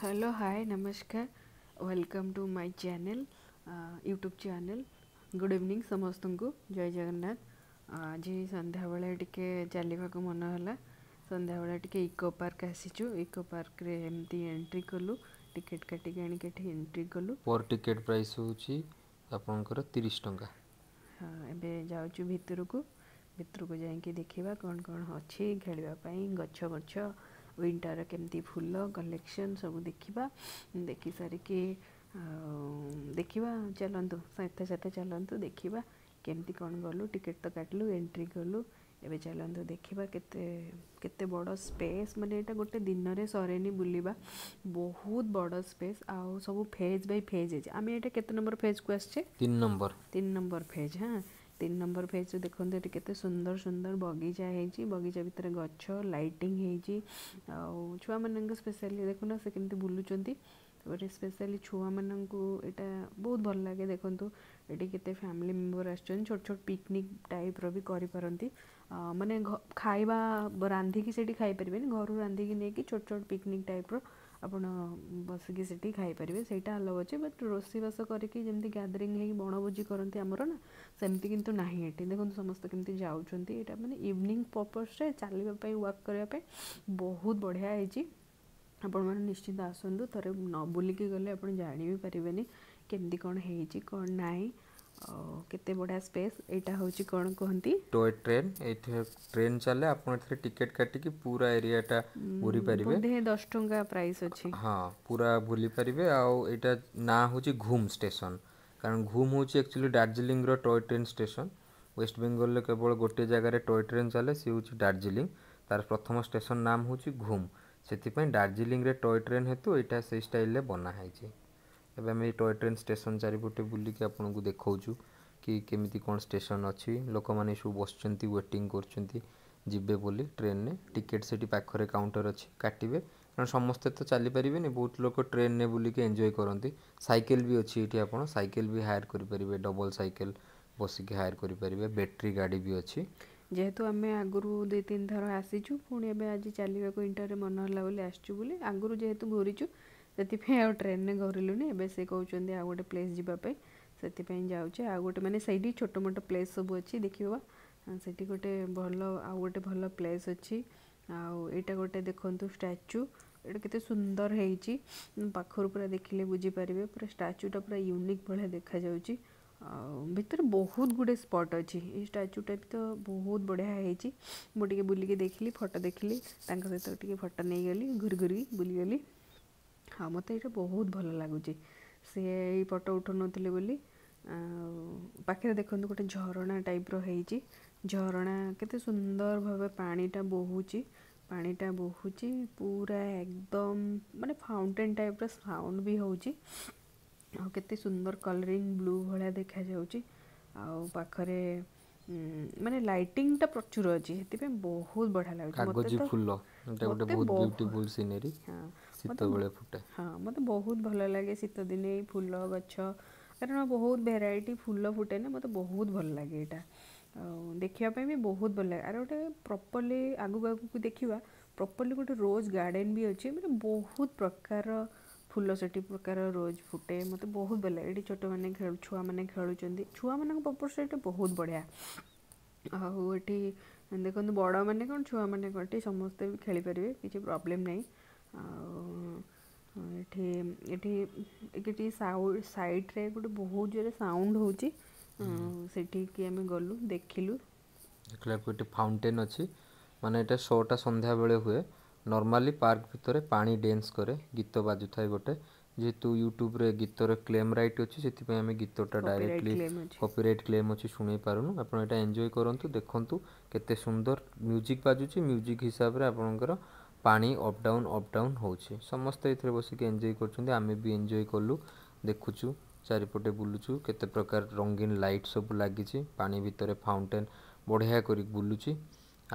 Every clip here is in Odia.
ହ୍ୟାଲୋ, ହାଏ, ନମସ୍କାର। Welcome to my channel, YouTube channel. Good evening ସମସ୍ତଙ୍କୁ, ଜୟ ଜଗନ୍ନାଥ। ଆଜି ସନ୍ଧ୍ୟାବେଳେ ଟିକେ ଚାଲିବାକୁ ମନ ହେଲା। ସନ୍ଧ୍ୟାବେଳେ ଟିକେ ଇକୋ ପାର୍କ ଆସିଛୁ। ଇକୋ ପାର୍କରେ ଏମିତି ଏଣ୍ଟ୍ରି କଲୁ, ଟିକେଟ୍ କାଟିକି ଆଣିକି ଏଠି ଏଣ୍ଟ୍ରି କଲୁ। ପର୍ ଟିକେଟ୍ ପ୍ରାଇସ୍ ହେଉଛି ଆପଣଙ୍କର 30 ଟଙ୍କା। ହଁ, ଏବେ ଯାଉଛୁ ଭିତରକୁ। ଭିତରକୁ ଯାଇକି ଦେଖିବା କ'ଣ କ'ଣ ଅଛି ଖେଳିବା ପାଇଁ, ଗଛ ଗଛ, ୱିଣ୍ଟର କେମିତି ଫୁଲ କଲେକ୍ସନ୍ ସବୁ ଦେଖିବା। ଦେଖି ସାରିକି ଦେଖିବା। ଚାଲନ୍ତୁ, ସାଥେ ସାଥେ ଚାଲନ୍ତୁ, ଦେଖିବା କେମିତି କ'ଣ। ଗଲୁ, ଟିକେଟ୍ ତ କାଟିଲୁ, ଏଣ୍ଟ୍ରି କଲୁ। ଏବେ ଚାଲନ୍ତୁ ଦେଖିବା କେତେ କେତେ ବଡ଼ ସ୍ପେସ୍। ମାନେ ଏଇଟା ଗୋଟେ ଦିନରେ ସରେନି ବୁଲିବା, ବହୁତ ବଡ଼ ସ୍ପେସ୍। ଆଉ ସବୁ ଫେଜ୍ ବାଇ ଫେଜ୍ ହେଇଛି। ଆମେ ଏଇଟା କେତେ ନମ୍ବର ଫେଜ୍କୁ ଆସିଛେ? 3 ନମ୍ବର। 3 number phase. ହଁ, 3 ନମ୍ବର ଫେଜ୍ରେ ଦେଖନ୍ତୁ, ଏଠି କେତେ ସୁନ୍ଦର ସୁନ୍ଦର ବଗିଚା ହେଇଛି। ବଗିଚା ଭିତରେ ଗଛ, ଲାଇଟିଂ ହେଇଛି। ଆଉ ଛୁଆମାନଙ୍କୁ ସ୍ପେଶାଲି ଦେଖୁନ, ସେ କେମିତି ବୁଲୁଛନ୍ତି। ତାପରେ ସ୍ପେଶାଲି ଛୁଆମାନଙ୍କୁ ଏଇଟା ବହୁତ ଭଲ ଲାଗେ। ଦେଖନ୍ତୁ, ଏଠି କେତେ ଫ୍ୟାମିଲି ମେମ୍ବର ଆସିଛନ୍ତି। ଛୋଟ ଛୋଟ ପିକନିକ୍ ଟାଇପ୍ର ବି କରିପାରନ୍ତି। ମାନେ ଖାଇବା ରାନ୍ଧିକି ସେଠି ଖାଇପାରିବେନି, ଘରୁ ରାନ୍ଧିକି ନେଇକି ଛୋଟ ଛୋଟ ପିକନିକ୍ ଟାଇପ୍ର ଆପଣ ବସିକି ସେଠି ଖାଇପାରିବେ, ସେଇଟା ଆଲାଉ ଅଛି। ବଟ୍ ରୋଷେଇବାସ କରିକି ଯେମିତି ଗ୍ୟାଦରିଂ ହେଇକି ବଣଭୋଜି କରନ୍ତି ଆମର ନା, ସେମିତି କିନ୍ତୁ ନାହିଁ ଏଠି। ଦେଖନ୍ତୁ, ସମସ୍ତେ କେମିତି ଯାଉଛନ୍ତି। ଏଇଟା ମାନେ ଇଭିନିଂ ପର୍ପସ୍ରେ ଚାଲିବା ପାଇଁ, ୱାକ୍ କରିବା ପାଇଁ ବହୁତ ବଢ଼ିଆ ହେଇଛି। ଆପଣମାନେ ନିଶ୍ଚିନ୍ତ ଆସନ୍ତୁ ଥରେ। ନ ବୁଲିକି ଗଲେ ଆପଣ ଜାଣି ବି ପାରିବେନି କେମିତି କ'ଣ ହେଇଛି, କ'ଣ ନାହିଁ। ଆଉ କେତେ ବଢ଼ିଆ ସ୍ପେସ୍। ଏଇଟା ହେଉଛି କ'ଣ କୁହନ୍ତି? Toy train. ଏଇଥିରେ ଟ୍ରେନ୍ ଚାଲେ। ଆପଣ ଏଥିରେ ଟିକେଟ୍ କାଟିକି ପୁରା ଏରିଆଟା ଘୁରି ପାରିବେ। ବୋଧେ 10 ଟଙ୍କା ପ୍ରାଇସ୍ ଅଛି। ହଁ, ପୁରା ବୁଲି ପାରିବେ। ଆଉ ଏଇଟା ନାଁ ହେଉଛି ଘୁମ୍ ଷ୍ଟେସନ, କାରଣ ଘୁମ୍ ହେଉଛି ଆକ୍ଚୁଆଲି ଦାର୍ଜିଲିଂର ଟୟ ଟ୍ରେନ୍ ଷ୍ଟେସନ। ୱେଷ୍ଟ ବେଙ୍ଗଲରେ କେବଳ ଗୋଟିଏ ଜାଗାରେ ଟୟ ଟ୍ରେନ୍ ଚାଲେ, ସେ ହେଉଛି ଦାର୍ଜିଲିଂ। ତାର ପ୍ରଥମ ଷ୍ଟେସନ ନାମ ହେଉଛି ଘୁମ୍। ସେଥିପାଇଁ ଦାର୍ଜିଲିଂରେ ଟୟ ଟ୍ରେନ୍ ହେତୁ ଏଇଟା ସେଇ ଷ୍ଟାଇଲରେ ବନା ହେଇଛି। ଏବେ ଆମେ ଏଇ ଟୟ ଟ୍ରେନ୍ ଷ୍ଟେସନ ଚାରିପଟେ ବୁଲିକି ଆପଣଙ୍କୁ ଦେଖାଉଛୁ କି କେମିତି କ'ଣ ଷ୍ଟେସନ ଅଛି। ଲୋକମାନେ ସବୁ ବସିଛନ୍ତି, ୱେଟିଂ କରୁଛନ୍ତି ଯିବେ ବୋଲି ଟ୍ରେନରେ। ଟିକେଟ୍ ସେଠି ପାଖରେ କାଉଣ୍ଟର ଅଛି, କାଟିବେ। କାରଣ ସମସ୍ତେ ତ ଚାଲିପାରିବେନି, ବହୁତ ଲୋକ ଟ୍ରେନରେ ବୁଲିକି ଏନ୍ଜୟ କରନ୍ତି। ସାଇକେଲ ବି ଅଛି ଏଇଠି, ଆପଣ ସାଇକେଲ ବି ହାୟାର କରିପାରିବେ। ଡବଲ ସାଇକେଲ ବସିକି ହାୟାର କରିପାରିବେ। ବ୍ୟାଟେରୀ ଗାଡ଼ି ବି ଅଛି। ଯେହେତୁ ଆମେ ଆଗରୁ ଦୁଇ ତିନି ଥର ଆସିଛୁ, ପୁଣି ଏବେ ଆଜି ଚାଲିବାକୁ ୱିଣ୍ଟରରେ ମନ ହେଲା ବୋଲି ଆସିଛୁ ବୋଲି, ଆଗରୁ ଯେହେତୁ ଘୁରିଛୁ, ସେଥିପାଇଁ ଆଉ ଟ୍ରେନରେ ଘୁରିଲୁନି। ଏବେ ସେ କହୁଛନ୍ତି ଆଉ ଗୋଟେ ପ୍ଲେସ୍ ଯିବା ପାଇଁ, ସେଥିପାଇଁ ଯାଉଛେ। ଆଉ ଗୋଟେ ମାନେ ସେଇଠି ଛୋଟ ମୋଟ ପ୍ଲେସ୍ ସବୁ ଅଛି, ଦେଖିବା। ସେଠି ଗୋଟେ ଭଲ, ଆଉ ଗୋଟେ ଭଲ ପ୍ଲେସ୍ ଅଛି। ଆଉ ଏଇଟା ଗୋଟେ ଦେଖନ୍ତୁ ଷ୍ଟାଚୁ, ଏଇଟା କେତେ ସୁନ୍ଦର ହେଇଛି। ପାଖରୁ ପୁରା ଦେଖିଲେ ବୁଝିପାରିବେ, ପୁରା ଷ୍ଟାଚୁଟା ପୁରା ୟୁନିକ୍ ଭଳିଆ ଦେଖାଯାଉଛି। ଆଉ ଭିତରେ ବହୁତ ଗୁଡ଼ିଏ ସ୍ପଟ୍ ଅଛି। ଏଇ ଷ୍ଟାଚୁଟା ବି ତ ବହୁତ ବଢ଼ିଆ ହେଇଛି। ମୁଁ ଟିକେ ବୁଲିକି ଦେଖିଲି, ଫଟୋ ଦେଖିଲି, ତାଙ୍କ ସହିତ ଟିକେ ଫଟୋ ନେଇଗଲି, ଘୁରି ଘୁରି ବୁଲିଗଲି। ଆଉ ମୋତେ ଏଇଟା ବହୁତ ଭଲ ଲାଗୁଛି। ସିଏ ଏଇ ଫଟୋ ଉଠାଉନଥିଲେ ବୋଲି। ଆଉ ପାଖରେ ଦେଖନ୍ତୁ, ଗୋଟେ ଝରଣା ଟାଇପ୍ର ହେଇଛି। ଝରଣା କେତେ ସୁନ୍ଦର ଭାବେ ପାଣିଟା ବହୁଛି। ପାଣିଟା ବହୁଛି ପୁରା ଏକଦମ, ମାନେ ଫାଉଣ୍ଟେନ୍ ଟାଇପ୍ର ସାଉଣ୍ଡ ବି ହେଉଛି। ଆଉ କେତେ ସୁନ୍ଦର କଲରିଂ, ବ୍ଲୁ ଭଳିଆ ଦେଖାଯାଉଛି। ଆଉ ପାଖରେ ମାନେ ଲାଇଟିଂଟା ପ୍ରଚୁର ଅଛି, ସେଥିପାଇଁ ବହୁତ ବଢ଼ିଆ ଲାଗୁଛି ମୋତେ। କାଗଜି ତ ଫୁଲ, ଏଇଟା ଗୋଟେ ମୋତେ ବହୁତ ବହୁତ ବ୍ୟୁଟିଫୁଲ୍ ସିନେରୀ। ଶୀତବେଳେ ଫୁଟେ। ହଁ, ମୋତେ ବହୁତ ଭଲ ଲାଗେ ଶୀତ ଦିନେ ଏଇ ଫୁଲ ଗଛ, କାରଣ ବହୁତ ଭେରାଇଟି ଫୁଲ ଫୁଟେ ନା। ମୋତେ ବହୁତ ଭଲ ଲାଗେ ଏଇଟା, ଆଉ ଦେଖିବା ପାଇଁ ବି ବହୁତ ଭଲ ଲାଗେ। ଆର ଗୋଟେ ପ୍ରପରଲି ଆଗକୁ ଆଗକୁ ଦେଖିବା, ପ୍ରପରଲି ଗୋଟେ ରୋଜ୍ ଗାର୍ଡ଼େନ୍ ବି ଅଛି। ମାନେ ବହୁତ ପ୍ରକାର ଫୁଲ ସେଠି, ପ୍ରକାର ରୋଜ୍ ଫୁଟେ। ମୋତେ ବହୁତ ଭଲ ଲାଗେ। ଏଠି ଛୋଟମାନେ ଖେଳୁ, ଛୁଆମାନେ ଖେଳୁଛନ୍ତି। ଛୁଆମାନଙ୍କ ପର୍ପସ୍ରେ ଏଇଟା ବହୁତ ବଢ଼ିଆ। ଆଉ ଏଠି ଦେଖନ୍ତୁ, ବଡ଼ମାନେ କ'ଣ, ଛୁଆମାନେ କ'ଣ, ଏଠି ସମସ୍ତେ ବି ଖେଳିପାରିବେ, କିଛି ପ୍ରୋବ୍ଲେମ୍ ନାହିଁ। ଆଉ ଏଠି ଏଠି ସାଇଡ଼୍ରେ ଗୋଟେ ବହୁତ ଜୋରେ ସାଉଣ୍ଡ ହେଉଛି, ସେଠିକି ଆମେ ଗଲୁ, ଦେଖିଲୁ। ଦେଖିଲାକୁ ଏଠି ଫାଉଣ୍ଟେନ୍ ଅଛି। ମାନେ ଏଇଟା ଶୋଟା ସନ୍ଧ୍ୟାବେଳେ ହୁଏ। ନର୍ମାଲି ପାର୍କ ଭିତରେ ପାଣି ଡ୍ୟାନ୍ସ କରେ, ଗୀତ ବାଜୁଥାଏ ଗୋଟେ। ଯେହେତୁ ୟୁଟ୍ୟୁବରେ ଗୀତର କ୍ଲେମ୍ ରାଇଟ୍ ଅଛି, ସେଥିପାଇଁ ଆମେ ଗୀତଟା କପିରାଇଟ୍ ଡାଇରେକ୍ଟଲି କ୍ଲେମ୍ ଅଛି। କପିରାଇଟ୍ କ୍ଲେମ୍ ଅଛି, ଶୁଣେଇ ପାରୁନୁ। ଆପଣ ଏଇଟା ଏନ୍ଜୟ କରନ୍ତୁ। ଦେଖନ୍ତୁ କେତେ ସୁନ୍ଦର ମ୍ୟୁଜିକ୍ ବାଜୁଛି। ମ୍ୟୁଜିକ୍ ହିସାବରେ ଆପଣଙ୍କର ପାଣି ଅପ୍ ଡାଉନ୍, ଅପ୍ ଡାଉନ୍ ହେଉଛି। ସମସ୍ତେ ଏଥିରେ ବସିକି ଏନ୍ଜୟ କରୁଛନ୍ତି, ଆମେ ବି ଏନ୍ଜୟ କଲୁ। ଦେଖୁଛୁ, ଚାରିପଟେ ବୁଲୁଛୁ। କେତେ ପ୍ରକାର ରଙ୍ଗୀନ ଲାଇଟ୍ ସବୁ ଲାଗିଛି। ପାଣି ଭିତରେ ଫାଉଣ୍ଟେନ୍ ବଢ଼ିଆ କରି ବୁଲୁଛି।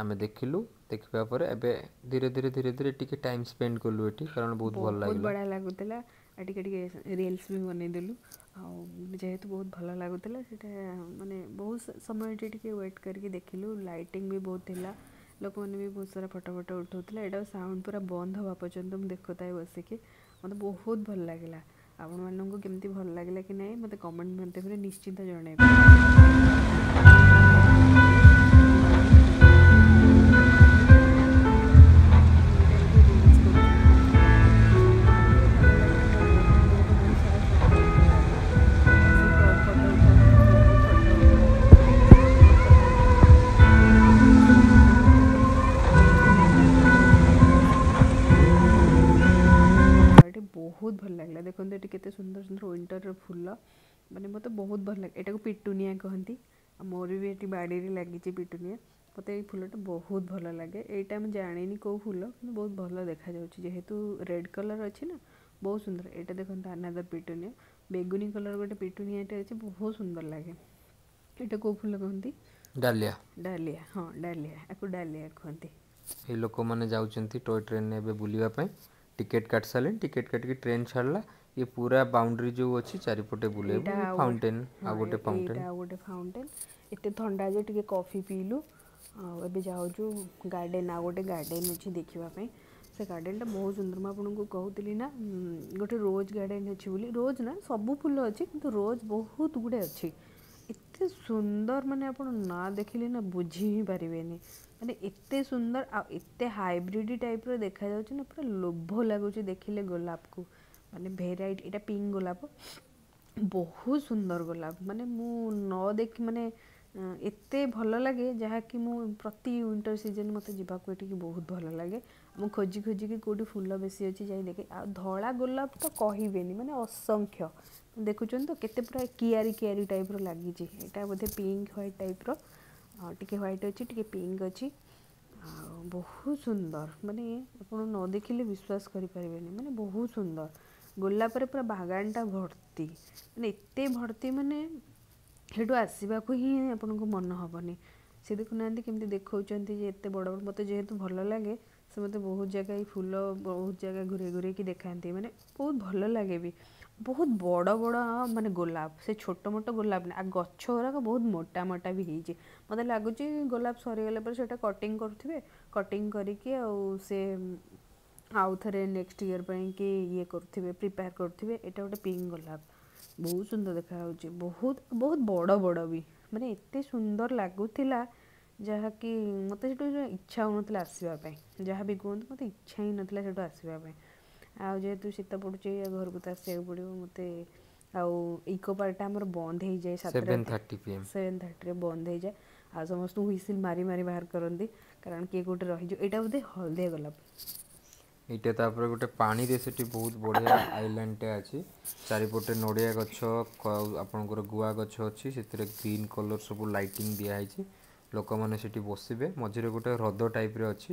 ଆମେ ଦେଖିଲୁ। ଦେଖିବା ପରେ ଏବେ ଧୀରେ ଧୀରେ ଧୀରେ ଧୀରେ ଟିକେ ଟାଇମ୍ ସ୍ପେଣ୍ଡ କଲୁ ଏଠି, କାରଣ ବହୁତ ଭଲ ବହୁତ ଲାଗିଲା। ବଢ଼ିଆ ଲାଗୁଥିଲା। ଆଉ ଟିକେ ଟିକେ ରିଲ୍ସ ବି ବନେଇଦେଲୁ। ଆଉ ଯେହେତୁ ବହୁତ ଭଲ ଲାଗୁଥିଲା ସେଇଟା, ମାନେ ବହୁତ ସମୟ ଏଠି ଟିକେ ୱେଟ୍ କରିକି ଦେଖିଲୁ। ଲାଇଟିଂ ବି ବହୁତ ଥିଲା, ଲୋକମାନେ ବି ବହୁତ ସାରା ଫଟୋ ଫଟୋ ଉଠାଉଥିଲେ। ଏଇଟା ସାଉଣ୍ଡ ପୁରା ବନ୍ଦ ହେବା ପର୍ଯ୍ୟନ୍ତ ମୁଁ ଦେଖୁଥାଏ ବସିକି। ମୋତେ ବହୁତ ଭଲ ଲାଗିଲା। ଆପଣମାନଙ୍କୁ କେମିତି ଭଲ ଲାଗିଲା କି ନାହିଁ ମୋତେ କମେଣ୍ଟ ମାଧ୍ୟମରେ ନିଶ୍ଚିତ ଜଣାଇବେ। ଏଇଟା ଏଇଠି ରିଲ୍ସ କରୁଛନ୍ତି। ମୋତେ ଭଲ ଲାଗିଲା, ମୋ ମୋର ତ ବହୁତ ସାରା ଫଟୋ ଉଠେଇବାକୁ। ସେ ଫଟୋ ଉଠାନ୍ତି, ମୁଁ ବି ଫଟୋ ଉଠାଏ, ବହୁତ ଫଟୋ ଉଠାଏ। ଆଉ ଏଠି ବହୁତ ଭଲ ଲାଗିଲା। ଦେଖନ୍ତୁ ଏଠି କେତେ ସୁନ୍ଦର ସୁନ୍ଦର ୱିଣ୍ଟରର ଫୁଲ, ମାନେ ମୋତେ ବହୁତ ଭଲ ଲାଗେ। ଏଟାକୁ ପିଟୁନିଆ କହନ୍ତି, ଆଉ ମୋର ବି ଏଠି ବାଡ଼ିରେ ଲାଗିଛି ପିଟୁନିଆ। ମୋତେ ଏଇ ଫୁଲଟା ବହୁତ ଭଲ ଲାଗେ। ଏଇଟା ମୁଁ ଜାଣିନି କେଉଁ ଫୁଲ, କିନ୍ତୁ ବହୁତ ଭଲ ଦେଖାଯାଉଛି, ଯେହେତୁ ରେଡ଼୍ କଲର୍ ଅଛି ନା, ବହୁତ ସୁନ୍ଦର। ଏଇଟା ଦେଖନ୍ତୁ ଆନାଦର ପିଟୁନିଆ, ବେଗୁନି କଲର୍ ଗୋଟେ ପିଟୁନିଆଟେ ଅଛି, ବହୁତ ସୁନ୍ଦର ଲାଗେ। ଏଇଟା କେଉଁ ଫୁଲ କହନ୍ତି? ଡାଲିଆ। ଡାଲିଆ, ହଁ ଡାଲିଆ, ଆକୁ ଡାଲିଆ କୁହନ୍ତି। ଏଇ ଲୋକମାନେ ଯାଉଛନ୍ତି ଟୟ ଟ୍ରେନରେ ଏବେ ବୁଲିବା ପାଇଁ। ଟିକେଟ୍ କାଟି ସାରିଲେଣି, ଟିକେଟ୍ କାଟିକି ଟ୍ରେନ୍ ଛାଡ଼ିଲା। ଇଏ ପୁରା ବାଉଣ୍ଡ୍ରି ଯେଉଁ ଅଛି ଚାରିପଟେ ବୁଲେଇବ। ଏଇଟା ଏ ଆଉ ଫାଉଣ୍ଟେନ୍, ହଁ ଆଉ ଗୋଟେ ଏଇଟା ଫାଉଣ୍ଟେନ୍। ଆଉ ଗୋଟେ ଫାଉଣ୍ଟେନ୍। ଏତେ ଥଣ୍ଡା ଯେ ଟିକେ କଫି ପିଇଲୁ। ଆଉ ଏବେ ଯାଉଛୁ ଗାର୍ଡ଼େନ୍, ଆଉ ଗୋଟେ ଗାର୍ଡ଼େନ୍ ଅଛି ଦେଖିବା ପାଇଁ। ସେ ଗାର୍ଡ଼େନ୍ଟା ବହୁତ ସୁନ୍ଦର। ମୁଁ ଆପଣଙ୍କୁ କହୁଥିଲି ନା ଗୋଟେ ରୋଜ୍ ଗାର୍ଡ଼େନ୍ ଅଛି ବୋଲି। ରୋଜ୍ ନା, ସବୁ ଫୁଲ ଅଛି, କିନ୍ତୁ ରୋଜ୍ ବହୁତ ଗୁଡ଼େ ଅଛି। ଏତେ ସୁନ୍ଦର, ମାନେ ଆପଣ ନା ଦେଖିଲେ ନା ବୁଝି ହିଁ ପାରିବେନି। ମାନେ ଏତେ ସୁନ୍ଦର ଆଉ ଏତେ ହାଇବ୍ରିଡ଼ ଟାଇପ୍ର ଦେଖାଯାଉଛି ନା, ପୁରା ଲୋଭ ଲାଗୁଛି ଦେଖିଲେ ଗୋଲାପକୁ। ମାନେ ଭେରାଇଟି। ଏଇଟା ପିଙ୍କ ଗୋଲାପ, ବହୁତ ସୁନ୍ଦର ଗୋଲାପ। ମାନେ ମୁଁ ନ ଦେଖି, ମାନେ ଏତେ ଭଲ ଲାଗେ ଯାହାକି ମୁଁ ପ୍ରତି ୱିଣ୍ଟର ସିଜନ୍ ମୋତେ ଯିବାକୁ ଏଠିକି ବହୁତ ଭଲ ଲାଗେ। ମୁଁ ଖୋଜି ଖୋଜିକି କେଉଁଠି ଫୁଲ ବେଶୀ ଅଛି ଯାଇ ଦେଖେ। ଆଉ ଧଳା ଗୋଲାପ ତ କହିବେନି, ମାନେ ଅସଂଖ୍ୟ। ଦେଖୁଛନ୍ତି ତ କେତେ ପୁରା କିଆରି କିଆରି ଟାଇପ୍ର ଲାଗିଛି। ଏଇଟା ବୋଧେ ପିଙ୍କ ହ୍ୱାଇଟ୍ ଟାଇପ୍ର, ଆଉ ଟିକେ ହ୍ୱାଇଟ୍ ଅଛି, ଟିକେ ପିଙ୍କ ଅଛି, ଆଉ ବହୁତ ସୁନ୍ଦର। ମାନେ ଆପଣ ନ ଦେଖିଲେ ବିଶ୍ୱାସ କରିପାରିବେନି, ମାନେ ବହୁତ ସୁନ୍ଦର। ଗୋଲାପରେ ପୁରା ବାଗାନଟା ଭର୍ତ୍ତି, ମାନେ ଏତେ ଭର୍ତ୍ତି, ମାନେ ସେଠୁ ଆସିବାକୁ ହିଁ ଆପଣଙ୍କୁ ମନ ହେବନି। ସେ ଦେଖୁନାହାନ୍ତି କେମିତି ଦେଖାଉଛନ୍ତି ଯେ ଏତେ ବଡ଼ ବଡ଼। ମୋତେ ଯେହେତୁ ଭଲ ଲାଗେ, ସେ ମୋତେ ବହୁତ ଜାଗା ଏଇ ଫୁଲ ବହୁତ ଜାଗା ଘୁରେଇ ଘୁରେଇକି ଦେଖାନ୍ତି, ମାନେ ବହୁତ ଭଲ ଲାଗେ ବି। ବହୁତ ବଡ଼ ବଡ଼ ମାନେ ଗୋଲାପ, ସେ ଛୋଟ ମୋଟ ଗୋଲାପ ନା। ଆଉ ଗଛ ଗୁଡ଼ାକ ବହୁତ ମୋଟା ମୋଟା ବି ହେଇଛି। ମୋତେ ଲାଗୁଛି ଗୋଲାପ ସରିଗଲା ପରେ ସେଇଟା କଟିଂ କରୁଥିବେ, କଟିଂ କରିକି ଆଉ ସେ ଆଉ ଥରେ ନେକ୍ସଟ ଇୟର୍ ପାଇଁ କି ଇଏ କରୁଥିବେ, ପ୍ରିପେୟାର କରୁଥିବେ। ଏଇଟା ଗୋଟେ ପିଙ୍କ ଗୋଲାପ, ବହୁତ ସୁନ୍ଦର ଦେଖାଯାଉଛି, ବହୁତ ବହୁତ ବଡ଼ ବଡ଼ ବି। ମାନେ ଏତେ ସୁନ୍ଦର ଲାଗୁଥିଲା ଯାହାକି ମୋତେ ସେଠୁ ଇଚ୍ଛା ହେଉନଥିଲା ଆସିବା ପାଇଁ। ଯାହା ବି କୁହନ୍ତୁ, ମୋତେ ଇଚ୍ଛା ହିଁ ନଥିଲା ସେଠୁ ଆସିବା ପାଇଁ। ଆଉ ଯେହେତୁ ଶୀତ ପଡ଼ୁଛି, ଘରକୁ ତ ଆସିବାକୁ ପଡ଼ିବ ମୋତେ। ଆଉ ଇକୋ ପାର୍କଟା ଆମର ବନ୍ଦ ହେଇଯାଏ 7ଟା 7:30 PM। 7:30ରେ ବନ୍ଦ ହେଇଯାଏ, ଆଉ ସମସ୍ତଙ୍କୁ ହୁଇସିଲ୍ ମାରି ମାରି ବାହାର କରନ୍ତି, କାରଣ କିଏ କେଉଁଠି ରହିଯିବ। ଏଇଟା ବୋଧେ ହଳଦିଆ ଗୋଲାପ। ଏଇଟା ତାପରେ ଗୋଟେ ପାଣିରେ ସେଠି ବହୁତ ବଢ଼ିଆ ଆଇଲ୍ୟାଣ୍ଡଟେ ଅଛି। ଚାରିପଟେ ନଡ଼ିଆ ଗଛ, ଆପଣଙ୍କର ଗୁଆ ଗଛ ଅଛି। ସେଥିରେ ଗ୍ରୀନ୍ କଲର୍ ସବୁ ଲାଇଟିଂ ଦିଆହେଇଛି। ଲୋକମାନେ ସେଠି ବସିବେ। ମଝିରେ ଗୋଟେ ହ୍ରଦ ଟାଇପ୍ର ଅଛି।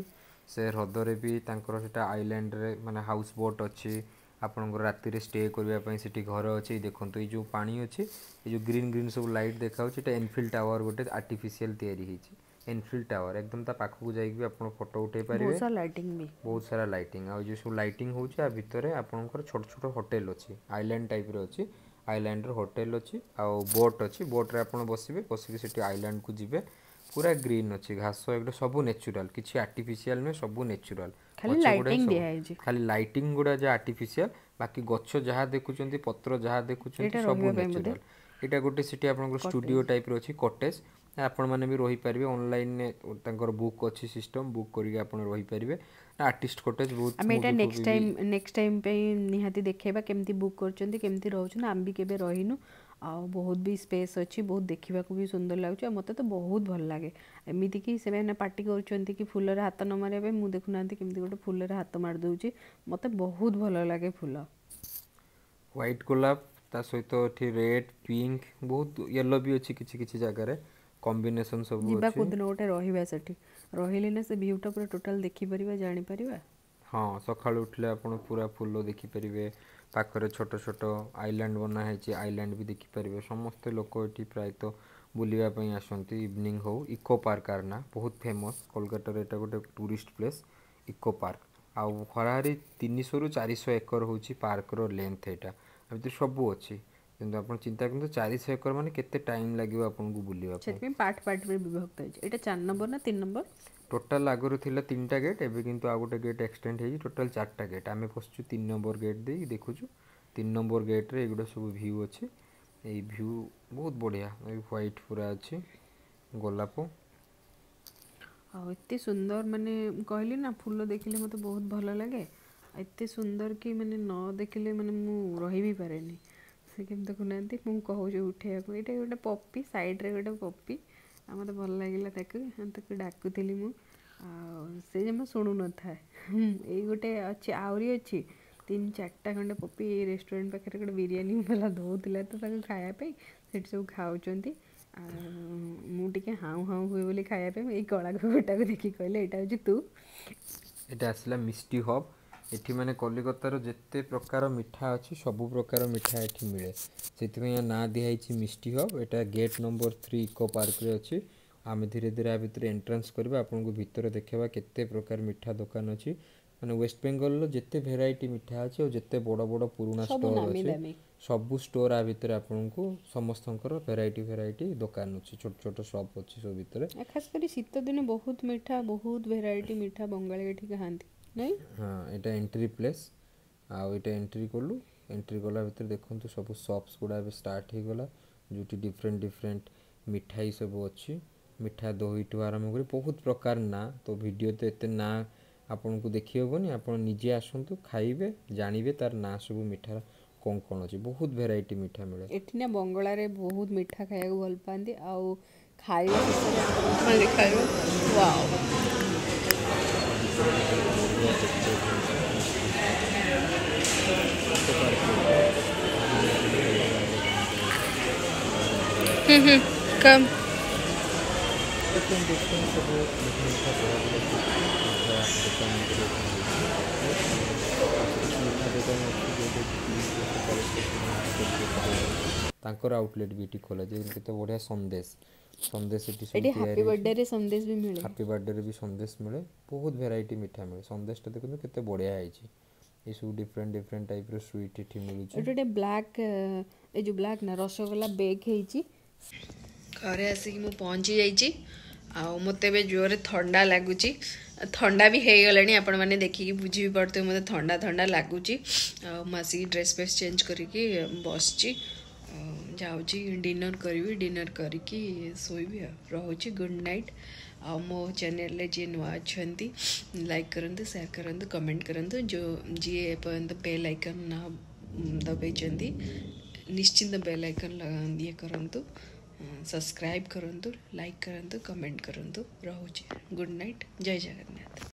ସେ ହ୍ରଦରେ ବି ତାଙ୍କର ସେଟା ଆଇଲ୍ୟାଣ୍ଡରେ ମାନେ ହାଉସ୍ ବୋଟ୍ ଅଛି। ଆପଣଙ୍କର ରାତିରେ ଷ୍ଟେ କରିବା ପାଇଁ ସେଠି ଘର ଅଛି। ଦେଖନ୍ତୁ ଏଇ ଯେଉଁ ପାଣି ଅଛି, ଏଇ ଯେଉଁ ଗ୍ରୀନ୍ ଗ୍ରୀନ୍ ସବୁ ଲାଇଟ୍ ଦେଖାଯାଉଛି, ଏଇଟା ଏନଫିଲ୍ଡ ଟାୱାର ଗୋଟେ ଆର୍ଟିଫିସିଆଲ ତିଆରି ହେଇଛି। ଏନଫିଲ୍ଡ ଟାୱାର ଏକଦମ ତା ପାଖକୁ ଯାଇକି ବି ଆପଣ ଫଟୋ ଉଠେଇ ବହୁତ ପାରିବେ। ସାରା ଲାଇଟିଂ ବି। ବହୁତ ସାରା ଲାଇଟିଂ। ଆଉ ଯେଉଁ ସବୁ ଲାଇଟିଂ ହେଉଛି, ଆ ଭିତରେ ଆପଣଙ୍କର ଛୋଟ ଛୋଟ ହୋଟେଲ ଅଛି, ଆଇଲ୍ୟାଣ୍ଡ ଟାଇପ୍ର ଅଛି। ଆଇଲ୍ୟାଣ୍ଡର ହୋଟେଲ ଅଛି ଆଉ ବୋଟ୍ ଅଛି। ବୋଟ୍ରେ ଆପଣ ବସିବେ, ବସିକି ସେଠି ଆଇଲ୍ୟାଣ୍ଡକୁ ଯିବେ। ପୁରା ଗ୍ରୀନ୍ ଅଛି ଘାସ, ଏଗୁଡ଼ା ସବୁ ନ୍ୟାଚୁରାଲ, କିଛି ଆର୍ଟିଫିସିଆଲ ନୁହେଁ, ସବୁ ନ୍ୟାଚୁରାଲ। ଖାଲି ଗଛ ଗୁଡ଼ା ଲାଇଟିଂ ସବୁ ଦିଆହେଇଛି। ଖାଲି ଲାଇଟିଂ ଗୁଡ଼ା ଯାହା ଆର୍ଟିଫିସିଆଲ, ବାକି ଗଛ ଯାହା ଦେଖୁଛନ୍ତି, ପତ୍ର ଯାହା ଦେଖୁଛନ୍ତି, ଏଇଟା ସବୁ ରହିବା ପାଇଁ ବୋଧେ ନ୍ୟାଚୁରାଲ। ଏଇଟା ଗୋଟେ ସେଠି ଆପଣଙ୍କର ଷ୍ଟୁଡ଼ିଓ କଟେଜ। ଟାଇପ୍ର ଅଛି, କଟେଜ। ଆପଣମାନେ ବି ରହିପାରିବେ। ଅନଲାଇନରେ ତାଙ୍କର ବୁକ୍ ଅଛି ସିଷ୍ଟମ୍, ବୁକ୍ କରିକି ଆପଣ ରହିପାରିବେ। ଆର୍ଟିଷ୍ଟ କଟେଜ ବହୁତ ଆମେ ଏଇଟା ମୁଭି ନେକ୍ସଟ ଫୁଭି ବି ଟାଇମ୍, ନେକ୍ସଟ ଟାଇମ୍ ପାଇଁ ନିହାତି ଦେଖେଇବା କେମିତି ବୁକ୍ କରୁଛନ୍ତି, କେମିତି ରହୁଛନ୍ତି। ଆମେ ବି କେବେ ରହିନୁ। ଆଉ ବହୁତ ବି ସ୍ପେସ୍ ଅଛି, ବହୁତ ଦେଖିବାକୁ ବି ସୁନ୍ଦର ଲାଗୁଛି, ଆଉ ମୋତେ ତ ବହୁତ ଭଲ ଲାଗେ। ଏମିତିକି ସେମାନେ ପାଟି କରୁଛନ୍ତି କି ଫୁଲରେ ହାତ ନ ମାରିବା ପାଇଁ, ମୁଁ ଦେଖୁନାହାନ୍ତି କେମିତି ଗୋଟେ ଫୁଲରେ ହାତ ମାରି ଦେଉଛି। ମୋତେ ବହୁତ ଭଲ ଲାଗେ ଫୁଲ। ହ୍ୱାଇଟ୍ ଗୋଲାପ, ତା ସହିତ ଏଠି ରେଡ୍, ପିଙ୍କ, ବହୁତ ୟେଲୋ ବି ଅଛି। କିଛି କିଛି ଜାଗାରେ କମ୍ବିନେସନ୍ ସବୁ ଯିବା ଅଛି। କୋଉଦିନ ଗୋଟେ ରହିବା ସେଠି, ରହିଲେ ନା ସେ ଭ୍ୟୁଟା ପୁରା ଟୋଟାଲ୍ ଦେଖିପାରିବା, ଜାଣିପାରିବା। ହଁ, ସକାଳୁ ଉଠିଲେ ଆପଣ ପୁରା ଫୁଲ ଦେଖିପାରିବେ। ପାଖରେ ଛୋଟ ଛୋଟ ଆଇଲ୍ୟାଣ୍ଡ ବନା ହେଇଛି, ଆଇଲ୍ୟାଣ୍ଡ ବି ଦେଖିପାରିବେ। ସମସ୍ତେ ଲୋକ ଏଠି ପ୍ରାୟତଃ ବୁଲିବା ପାଇଁ ଆସନ୍ତି, ଇଭିନିଂ ହଉ। ଇକୋ ପାର୍କ ଆର ନା ବହୁତ ଫେମସ୍ କୋଲକାତାରେ। ଏଇଟା ଗୋଟେ ଟୁରିଷ୍ଟ ପ୍ଲେସ୍ ଇକୋ ପାର୍କ। ଆଉ ହାରାହାରି 300ରୁ 400 ଏକର ହେଉଛି ପାର୍କର ଲେନ୍ଥ। ଏଇଟା ଆ ଭିତରେ ସବୁ ଅଛି। କିନ୍ତୁ ଆପଣ ଚିନ୍ତା କରନ୍ତୁ, 400 ଏକର ମାନେ କେତେ ଟାଇମ୍ ଲାଗିବ ଆପଣଙ୍କୁ ବୁଲିବା ପାଇଁ। ସେଥିପାଇଁ ପାର୍ଟ ପାର୍ଟରେ ବିଭକ୍ତ ହେଇଛି। ଏଇଟା 4 ନମ୍ବର ନା 3 ନମ୍ବର? ଟୋଟାଲ୍ ଆଗରୁ ଥିଲା 3ଟା ଗେଟ୍, ଏବେ କିନ୍ତୁ ଆଉ ଗୋଟେ ଗେଟ୍ ଏକ୍ସଟେଣ୍ଡ ହେଇଛି, ଟୋଟାଲ୍ 4ଟା ଗେଟ୍। ଆମେ ପଶିଛୁ 3 ନମ୍ବର ଗେଟ୍ ଦେଇ, ଦେଖୁଛୁ 3 ନମ୍ବର ଗେଟ୍ରେ ଏଗୁଡ଼ା ସବୁ ଭ୍ୟୁ ଅଛି। ଏଇ ଭ୍ୟୁ ବହୁତ ବଢ଼ିଆ, ଏଇ ହ୍ୱାଇଟ୍ ପୁରା ଅଛି ଗୋଲାପ। ଆଉ ଏତେ ସୁନ୍ଦର, ମାନେ ମୁଁ କହିଲି ନା ଫୁଲ ଦେଖିଲେ ମୋତେ ବହୁତ ଭଲ ଲାଗେ। ଏତେ ସୁନ୍ଦର କି ମାନେ ନ ଦେଖିଲେ ମାନେ ମୁଁ ରହି ବି ପାରେନି। ସେ କେମିତି ଦେଖୁନାହାନ୍ତି, ମୁଁ କହୁଛି ଉଠେଇବାକୁ। ଏଇଟା ଗୋଟେ ପପି, ସାଇଡ଼୍ରେ ଗୋଟେ ପପି, ଆଉ ମୋତେ ଭଲ ଲାଗିଲା ତାକୁ, ତାକୁ ଡାକୁଥିଲି ମୁଁ, ଆଉ ସେ ଜମା ଶୁଣୁନଥାଏ। ଏଇ ଗୋଟେ ଅଛି, ଆହୁରି ଅଛି 3-4ଟା ଖଣ୍ଡେ ପପି। ଏଇ ରେଷ୍ଟୁରାଣ୍ଟ ପାଖରେ ଗୋଟେ ବିରିୟାନୀ ବାଲା ଦେଉଥିଲା ତ ତାକୁ ଖାଇବା ପାଇଁ, ସେଠି ସବୁ ଖାଉଛନ୍ତି। ଆଉ ମୁଁ ଟିକେ ହାଉଁ ହାଉଁ ହୁଏ ବୋଲି ଖାଇବା ପାଇଁ, ଏଇ କଳା କୁକୁରଟାକୁ ଦେଖିକି କହିଲେ ଏଇଟା ହେଉଛି ତୁ। ଏଇଟା ଆସିଲା ମିଷ୍ଟି ହବ୍। ଏଠି ମାନେ କଲିକତାର ଯେତେ ପ୍ରକାର ମିଠା ଅଛି ସବୁ ପ୍ରକାର ମିଠା ଏଠି ମିଳେ, ସେଥିପାଇଁ ୟା ନାଁ ଦିଆହେଇଛି ମିଷ୍ଟି ହବ୍। ଏଇଟା ଗେଟ୍ ନମ୍ବର 3 ଇକୋ ପାର୍କରେ ଅଛି। ଆମେ ଧୀରେ ଧୀରେ ଆ ଭିତରେ ଏଣ୍ଟ୍ରାନ୍ସ କରିବା, ଆପଣଙ୍କୁ ଭିତରେ ଦେଖେଇବା କେତେ ପ୍ରକାର ମିଠା ଦୋକାନ ଅଛି। ମାନେ ୱେଷ୍ଟବେଙ୍ଗଲର ଯେତେ ଭେରାଇଟି ମିଠା ଅଛି ଆଉ ଯେତେ ବଡ଼ ବଡ଼ ପୁରୁଣା ସବୁ ଷ୍ଟୋର୍ ନାମୀ ଅଛି, ଦାମୀ ସବୁ ଷ୍ଟୋର୍ ଆ ଭିତରେ ଆପଣଙ୍କୁ ସମସ୍ତଙ୍କର ଭେରାଇଟି ଭେରାଇଟି ଦୋକାନ ଅଛି, ଛୋଟ ଛୋଟ ସପ୍ ଅଛି ସବୁ ଭିତରେ। ଖାସ କରି ଶୀତ ଦିନେ ବହୁତ ମିଠା, ବହୁତ ଭେରାଇଟି ମିଠା ବଙ୍ଗାଳୀ ଏଠି ଖାଆନ୍ତି ନାଇଁ? ହଁ, ଏଇଟା ଏଣ୍ଟ୍ରି ପ୍ଲେସ୍। ଆଉ ଏଇଟା ଏଣ୍ଟ୍ରି କଲୁ, ଏଣ୍ଟ୍ରି କଲା ଭିତରେ ଦେଖନ୍ତୁ ସବୁ ସପ୍ସ ଗୁଡ଼ା ଏବେ ଷ୍ଟାର୍ଟ ହେଇଗଲା, ଯେଉଁଠି ଡିଫରେଣ୍ଟ ଡିଫରେଣ୍ଟ ମିଠାଇ ସବୁ ଅଛି। ମିଠା ଦହିଠୁ ଆରମ୍ଭ କରି ବହୁତ ପ୍ରକାର ନାଁ, ତ ଭିଡ଼ିଓ ତ ଏତେ ନାଁ ଆପଣଙ୍କୁ ଦେଖି ହେବନି, ଆପଣ ନିଜେ ଆସନ୍ତୁ, ଖାଇବେ, ଜାଣିବେ ତାର ନାଁ ସବୁ ମିଠାର କ'ଣ କ'ଣ ଅଛି। ବହୁତ ଭେରାଇଟି ମିଠା ମିଳେ ଏଠି ନା ବଙ୍ଗଳାରେ, ବହୁତ ମିଠା ଖାଇବାକୁ ଭଲ ପାଆନ୍ତି। ଆଉ ଖାଇବା ଶେଷରେ ଖାଇବା। ୱାଓ। ଭିତରେ ବି ବହୁତ ବଢ଼ିଆ ଡେକୋରେଟ୍ ହେଇଛି ମିଷ୍ଟି ହବ୍ ଇକୋ ପାର୍କରେ। ଏଇଟା ବଢ଼ିଆ ଭାବରେ ବନାଯାଇଛି। ହୁଁ ହୁଁ କମ୍ ଡିଫରେଣ୍ଟ ଡିଫରେଣ୍ଟ ସବୁ ମିଠା ମିଠା ବଢ଼ିଆ ବଢ଼ିଆ ମିଠା ଦୋକାନ ଭିତରେ ଏଠି ହେଇଛି। ଆଉ କିଛି ମିଠା ଦୋକାନ ଅଛି ଯେଉଁଟାକି 30 ବର୍ଷ 40 ବର୍ଷ ଧରି କରୁଛନ୍ତି, ତାଙ୍କର ଆଉଟଲେଟ୍ ବି ଏଠି ଖୋଲାଯାଏ। କେତେ ବଢ଼ିଆ ସନ୍ଦେଶ, ସନ୍ଦେଶ ଏଠି ସବୁ ଏଠି ହାପି ତିଆରି ହେଇଛି। ବର୍ଥଡେରେ ସନ୍ଦେଶ ବି ମିଳେ। ହାପି ବାର୍ଥଡେରେ ବି ସନ୍ଦେଶ ମିଳେ, ବହୁତ ଭେରାଇଟି ମିଠା ମିଳେ। ସନ୍ଦେଶଟା ଦେଖନ୍ତୁ କେତେ ବଢ଼ିଆ ହେଇଛି। ଏସବୁ ଡିଫରେଣ୍ଟ ଡିଫରେଣ୍ଟ ଟାଇପ୍ର ସୁଇଟ୍ ଏଠି ମିଳୁଛି। ଏଠି ଗୋଟେ ବ୍ଲାକ୍, ଏ ଯେଉଁ ବ୍ଲାକ୍ ନା ରସଗୋଲା ବେକ୍ ହେଇଛି। ଘରେ ଆସିକି ମୁଁ ପହଞ୍ଚି ଯାଇଛି, ଆଉ ମୋତେ ଏବେ ଜୋରରେ ଥଣ୍ଡା ଲାଗୁଛି। ଥଣ୍ଡା ବି ହେଇଗଲାଣି, ଆପଣମାନେ ଦେଖିକି ବୁଝି ବି ପାରୁଥିବେ ମୋତେ ଥଣ୍ଡା ଥଣ୍ଡା ଲାଗୁଛି। ଆଉ ମୁଁ ଆସିକି ଡ୍ରେସ୍ ଫ୍ରେସ୍ ଚେଞ୍ଜ କରିକି ବସିଛି, ଯାଉଛି ଡିନର୍ କରିବି, ଡିନର୍ କରିକି ଶୋଇବି। ଆଉ ରହୁଛି, ଗୁଡ଼୍ ନାଇଟ୍। ଆଉ ମୋ ଚ୍ୟାନେଲରେ ଯିଏ ନୂଆ ଅଛନ୍ତି, ଲାଇକ୍ କରନ୍ତୁ, ସେୟାର କରନ୍ତୁ, କମେଣ୍ଟ କରନ୍ତୁ। ଯେଉଁ ଯିଏ ଏପର୍ଯ୍ୟନ୍ତ ବେଲ୍ ଆଇକନ୍ ନ ଦବାଇଛନ୍ତି, ନିଶ୍ଚିନ୍ତ ବେଲ୍ ଆଇକନ୍ ଇଏ କରନ୍ତୁ, ସବସ୍କ୍ରାଇବ୍ କରନ୍ତୁ, ଲାଇକ୍ କରନ୍ତୁ, କମେଣ୍ଟ କରନ୍ତୁ। ରହୁଛି, ଗୁଡ଼୍ ନାଇଟ୍, ଜୟ ଜଗନ୍ନାଥ।